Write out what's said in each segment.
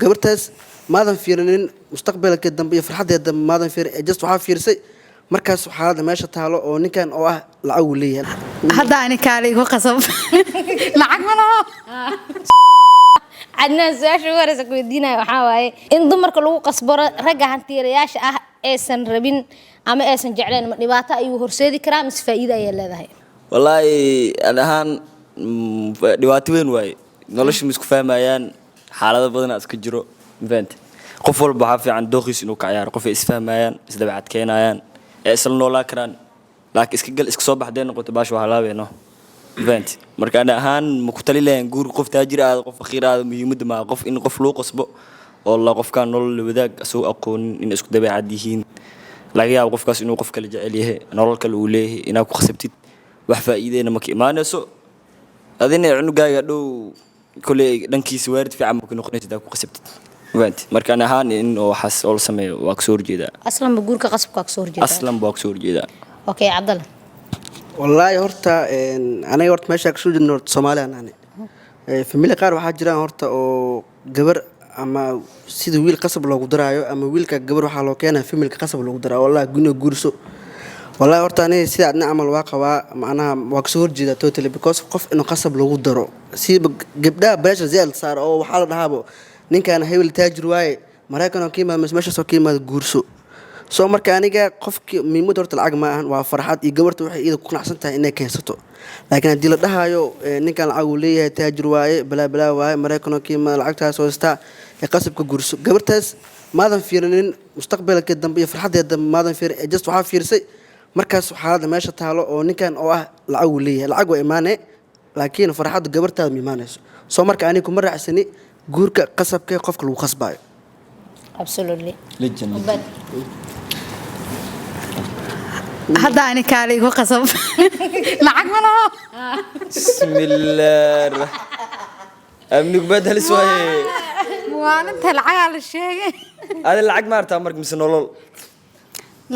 Gabartaas maadan fiirinin mustaqbalka dambe iyo farxaddeeda dambe maadan fiirin, ee just waxaa fiirisay markaas xaaladda meesha taalo oo ninkan oo ah lacag uu leeyahay. Hadda ani kaale igu qasab, lacag ma laho. Cadnaan, su-aasha ugu horeysa ku weydiinaya waxaa waaye in dumarka lagu qasbo ragga hantiilayaasha ah aysan rabin ama aysan jecleen, ma dhibaato ayuu horseedi karaa mise faa'iido ayay leedahay? Wallaahi an ahaan dhibaato weyn waaye. Nolosha ma isku fahmayaan, xaalado badanaa iska jiro, ma fahante? Qof walba waxaa fiican dooqiis inuu ka ciyaaro, qof ay isfahmayaan, isdabeecad keenayaan, ee isla noolaan karaan. Laakiin iska gal iska soo baxdee noqoto baasha waa halaabeeno, ma fahante? Marka ani ahaan ma ku tali lahayn guur qof taajir ahaado, qof faqiir ahaado, muhiimadda maaha. Qof in qof loo qasbo oo la qofkaan nolol la wadaag asagoo aqoonin in isku dabeecad yihiin, laga yaabo qofkaas inuu qof kale jecel yahay, nolol kale uu leeyahay, inaad ku khasabtid wax faa'iideyna ma ka imaanayso. Adina cunugaaga dhow koley dhankiisa waalid fiican ma ka noqonaysid aad ku khasabtid, ma fahanti? Marka ani ahaan in oo waxaas oo la sameeyo waa kasoo horjeedaa. Aslanba guurka qasabka waa kasoo horjeedaa? Aslan waa kasoo horjeedaa. Okay, Cabdalla. Wallaahi horta aniga horta meeshaa kasoo jeedno horta Soomaaliyan ani family qaar waxaa jiraan horta oo gabar ama sida wiil qasab loogu daraayo ama wiilka gabar waxaa loo keenaya familka qasab loogu daraayo, wallahi guna guurso. Wallahi horta aniga sida adna camal waa qabaa, macnaha waa kasoo horjeedaa totally, because qof inuu qasab lagu daro, siba gabdhaha pressure zaaid la saaro oo waxaa la dhahaabo ninkan hebel taajir waaye, Maraykan oo ka yimaado mise meeshaas oo ka yimaado, guurso. Soo marka aniga qofki muhiimadda horta lacag ma ahan, waa farxad iyo gabarta waxay iyada ku qanacsan tahay inay keensato. Laakiin haddii la dhahayo ninkan lacag uu leeyahay, taajir waaye, balaa balaa waaye, Maraykan oo ka yimaado, lacagtaas haystaa, ee qasabka guurso, gabartaas maadan fiirinin mustaqbalka dambe iyo farxaddeeda dambe maadan fiirin, ee just waxaa fiirisay markaas xaaladda meesha taalo oo ninkan oo ah lacag uu leeyahay. Lacag waa imaane, laakiin farxadda gabartaada ma imaanayso. Soo marka aniga kuma raacsani guurka qasabka ee qofka lagu qasbayo. Absolutely. Legend. Ubad. Hadda ani kaale igu qasab, lacag ma laho. Bismillaah, amnigu baad halis waaye. Maalinta lacagaa la sheegay. Adi lacag ma artaa marka mise nolol?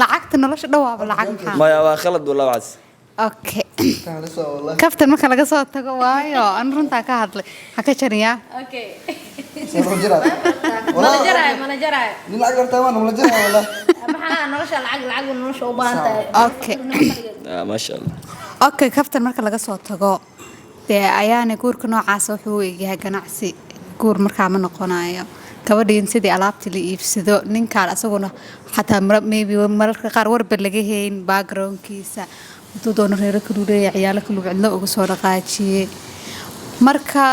Lacagta nolosha dhawaaba lacag maxaa? Maya, waa khalad wallah waxaas. Okay, kaftan marka laga soo tago, waayo an runtaa ka hadlay, ha ka jariyaa. Okay, mala jaraayo, mala jaraayo. Nin lacag gartaa waan mala jiraa wallah. Maxaa nolosha lacag, lacag nolosha u baahan tahay. Okay. Ah, maasha Allah. Okay, kaftan marka laga soo tago, dee ayaana guurka noocaasa wuxuu u egyahay ganacsi. Guur markaa ma noqonayo. Gabadhiin sidii alaabtii la iibsado, ninkaan asaguna xataa maybe mararka qaar warba laga hayn backgroundkiisa, hadduu doono reero kaluu leeyahay, ciyaalo kaluu cidlo uga soo dhaqaajiyey. Marka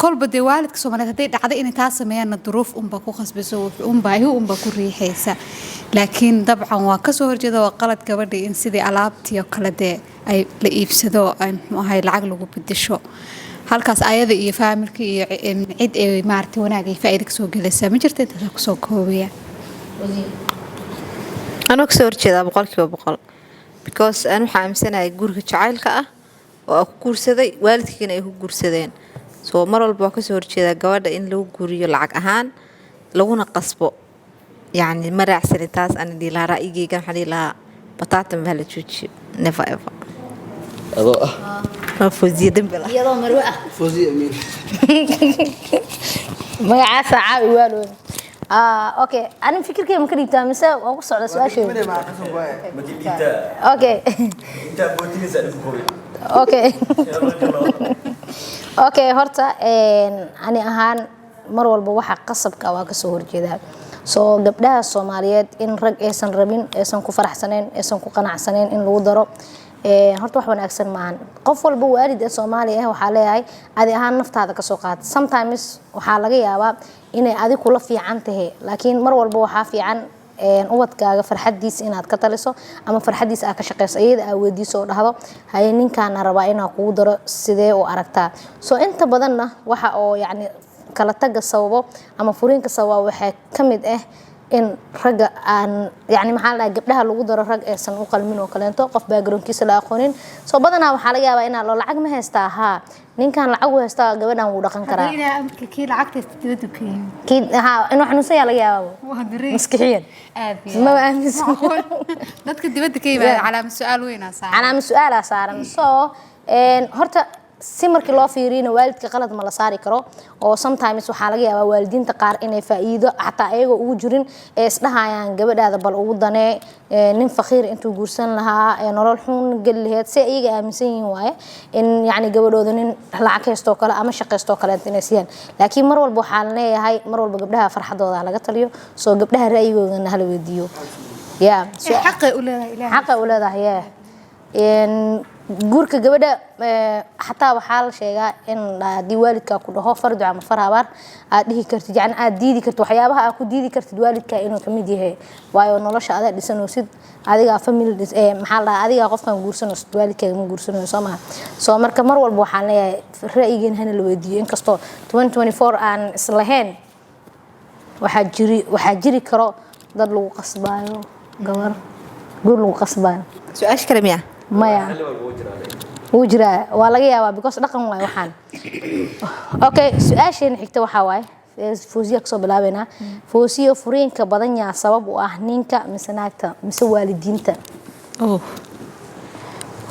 kolba dee waalidka Soomaaliyeed hadday dhacdo inay taa sameeyaanna, duruuf unba ku khasbayso, un baahi unba ku riixaysa. Laakiin dabcan waa kasoo horjeeda, waa qalad gabadhii in sidii alaabtii oo kale dee ay la iibsado, ay muxuu ahay lacag lagu bedesho. Halkaas ayada iyo faamilka iyo cid ay maaragtay wanaag iyo faa'iido kasoo gelaysaa ma jirta. Intaasaa kusoo koobaya. Anoo kasoo horjeedaa 100%, because aan waxaa aaminsanahay guurka jacaylka ah oo aan ku guursaday, waalidkiina ay ku guursadeen. So mar walba waa kasoo horjeedaa gabadha in lagu guuriyo lacag ahaan laguna qasbo. Yacni ma raacsani taas. Ani dhihi lahaa ra'yigeyga, waxaan dhihi lahaa bataatan baa la joojiyo, never ever. Adoo ah? Waa Fawziya dembi lah. Iyadoo marwe ah. Fawziya Amiin. Magacaasa caawi waalooda. Okay, ani fikirkeyga ma ka dhiibtaa mise waan ku socda su-aasheeda? Okay. Intaa bootinaysa dhibku qabay. Okay, horta ani ahaan mar walba waxa qasabka waa kasoo horjeedaa. Soo gabdhaha Soomaaliyeed in rag aysan rabin, aysan ku faraxsaneen, aysan ku qanacsaneen in lagu daro, horta wax wanaagsan maahan. Qof walba waalid ee Soomaaliya ah waxaa leeyahay, adi ahaan naftaada kasoo qaad. Sometimes waxaa laga yaabaa inay adi kula fiican tahay, laakiin mar walba waxaa fiican ubadkaaga farxadiisa inaad ka taliso ama farxadiisa aad ka shaqeyso, iyada aa weydiiso oo dhahdo, haye, ninkaana rabaa inaa kugu daro, sidee u aragtaa? So inta badanna waxa oo yacni kala taga sababo ama furiinka sababa waxaa ka mid ah in ragga aan yani maxaa la dhahay, gabdhaha lagu daro rag aysan u qalmin oo kaleento, qof backgroundkiisa la aqoonin. So badanaa waxaa laga yaabaa inaa loo lacag ma haystaa, haa, ninkan lacag u haystaa, gabadhan wuu dhaqan karaa. Kii lacagta dibadda ka yimid. Kii haa inuu xanuunsan yaa laga yaabaa. Waa dareen. Maskixiyan. Aad iyo maba aad. aaminsan. Macquul. Dadka dibadda ka yimaada calaamad su-aal weynaa saaran. Calaamad su-aalaa saaran. So horta Si markii loo fiiriyana, waalidka qalad ma la saari karo, oo sometimes waxaa laga yaabaa waalidiinta qaar inay faa'iido xataa ayagoo ugu jirin ee isdhahayaan gabadhaada bal ugu danee nin faqiir intuu guursan lahaa ee nolol xun geli laheyd, si iyaga aaminsan yihiin waaye in yacni gabadhooda nin lacag haystoo kale ama shaqaystoo kale inay siiyaan. Laakiin mar walba waxaan leeyahay, mar walba gabdhaha farxadooda ha laga taliyo, soo gabdhaha ra'yigoodana hala weydiiyo. Yeah. Xaqay u leedahay Ilaahay. Xaqa u leedahay, yeah. Guurka gabadha xataa waxaa la sheegaa in haddii waalidkaa ku dhaho farduc ama far habaar, aad dhihi kartid, yani aad diidi kartid. Waxyaabaha aad ku diidi kartid waalidkaa inuu kamid yahay, waayo nolosha adaa dhisanoosid, adigaa family maxaa la dhahaa, adigaa qofkan guursanaysid, waalidkaaga ma guursanayo, soo maha? Soo marka mar walba waxaan leeyahay ra'yigeena hana la weydiiyo, inkastoo 2024 aan islahayn. Waxaa jiri karo dad lagu qasbaayo gabar, guur lagu qasbaayo. Su-aasha kale miya? Maya, wuu jiraa, waa laga yaabaa, because dhaqan waaye waxaan. Okay, su-aasheena xigta waxaa waaye, Foosiya kasoo bilaabeynaa. Foosiyo, furiinka badan yaa sabab u ah, ninka mise naagta mise waalidiinta? Oh.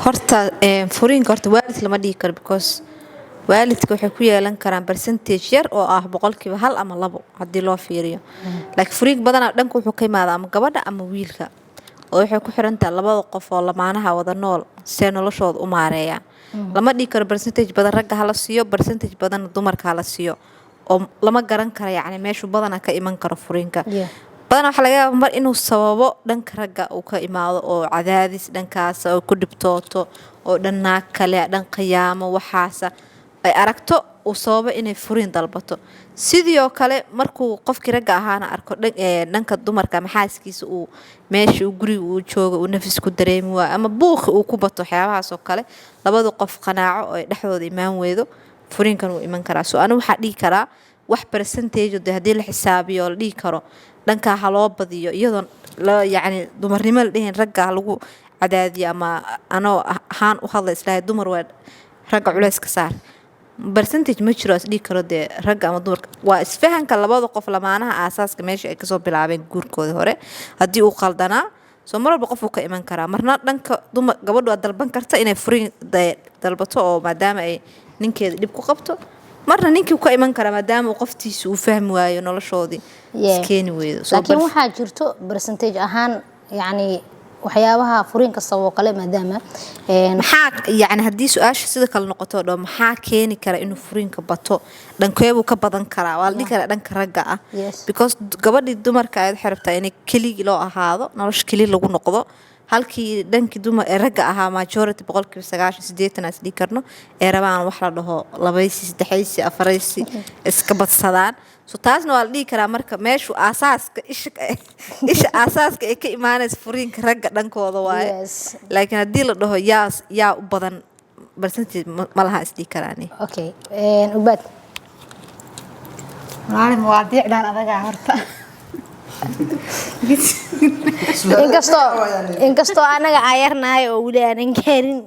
Horta furiinka horta waalid lama dhihi karo, because waalidka waxay ku yeelan karaan percentage yar oo ah 1% ama 2% haddii loo fiiriyo. Laakiin furiinka badanaa dhanka wuxuu ka imaadaa ama gabadha ama wiilka, oo waxay ku xiran tahay labada qof oo lamaanaha wada nool see noloshooda u maareeyaan. Lama dhihi karo percentage badan ragga hala siiyo, percentage badanna dumarka hala siiyo, oo lama garan karo yacni meeshuu badanaa ka iman karo furiinka. Badanaa waxaa laga yaabaa mar inuu sababo dhanka ragga uu ka imaado, oo cadaadis dhankaas oo ku dhibtooto, oo dhan naag kale, dhan qiyaamo, waxaasa ay aragto, uu sababo inay furiin dalbato. Sidii oo kale markuu qofkii ragga ahaana arko dhanka dumarka ama xaaskiisa uu meesha uu guriga uu joogo uu nafis ku dareemi waayo ama buuqi uu ku bato, waxyaabahaas oo kale, labada qof qanaaco oo ay dhexdooda imaan weydo, furiinkan wuu iman karaa. So anigu waxaa dhihi karaa wax percentage de haddii la xisaabiyo oo la dhihi karo dhankaa ha loo badiyo, iyadoo la yacni dumarnimo la dhihin, ragga ha lagu cadaadiyo ama anoo ahaan u hadla islahay dumar waa ragga culeys ka saar, percentage ma jiro is dhihi karo dee ragga ama dumarka. Waa isfahanka labada qof lamaanaha, aasaaska meesha ay kasoo bilaabeen guurkooda hore haddii uu qaldanaa. Soo mar walba qofuu ka iman karaa, marna dhanka dumar gabadhu waa dalban karta inay furiin dalbato oo maadaama ay ninkeeda dhib ku qabto, marna ninkii ka iman karaa maadaama uu qoftiisa uu fahmi waayo, noloshoodii iskeeni weydo. So Laakiin waxaa jirto percentage ahaan, yacni waxyaabaha furiin kasta oo kale, maadaama maxaa yacni haddii su-aasha sida kale noqoto dho, maxaa keeni kara inuu furiinka bato, dhankeebuu ka badan karaa? Waa la dhihi karaa dhanka ragga ah, because gabadhii dumarka ayaad waxay rabtaa inay keligii loo ahaado, nolosha keli lagu noqdo, halkii dhankii dumar ee ragga ahaa majority 90% 80 aan is dhihi karno ee rabaan wax la dhaho labaysi, saddexaysi, afaraysi, iska badsadaan. So taasna waa la dhihi karaa marka meeshu aasaaska isha aasaaska ay ka imaanaysa furiinka ragga dhankooda waaye. Laakiin haddii la dhaho yaa u badan percentage, ma laha is dhihi karaani. Okay, Ubaad. Walaali, mawaadiicdan adagaa horta. Inkastoo anaga aan yarnahay oo weli aanan gaarin.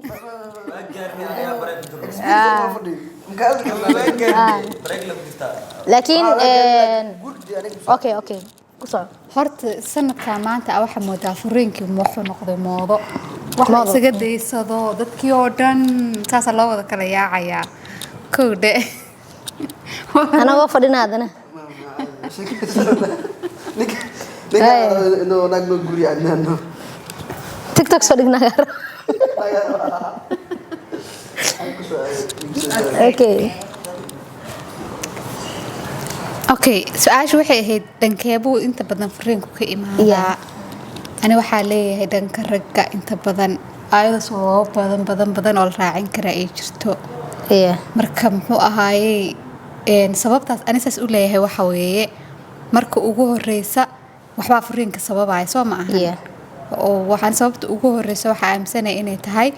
Laakiin okay, ku soco. Horta sanadka maanta ah waxaa moodaa furiinkii wuxuu noqday moodo, wax la Moodo. isaga daysado, dadkii oo dhan saasaa loo wada kala yaacayaa, kow dhe. Anagoo fadhina haddana. Ninka inuu naag noo guriya Adnaan. TikTok soo dhignaa. Okay. Okay, su-aashu waxay ahayd dhankeebuu inta badan furiinku ka imaadaa? Ani waxaa leeyahay dhanka ragga inta badan, ayadoo sababo badan badan badan oo la raacin karaa ay jirto. Marka muxuu ahaayey, sababtaas ani saas u leeyahay waxa weeye, marka ugu horeysa waxbaa furiinka sababaya, soo ma ahan? Yeah. Oo waxaan sababta ugu horeysa waxaa aaminsanaya inay tahay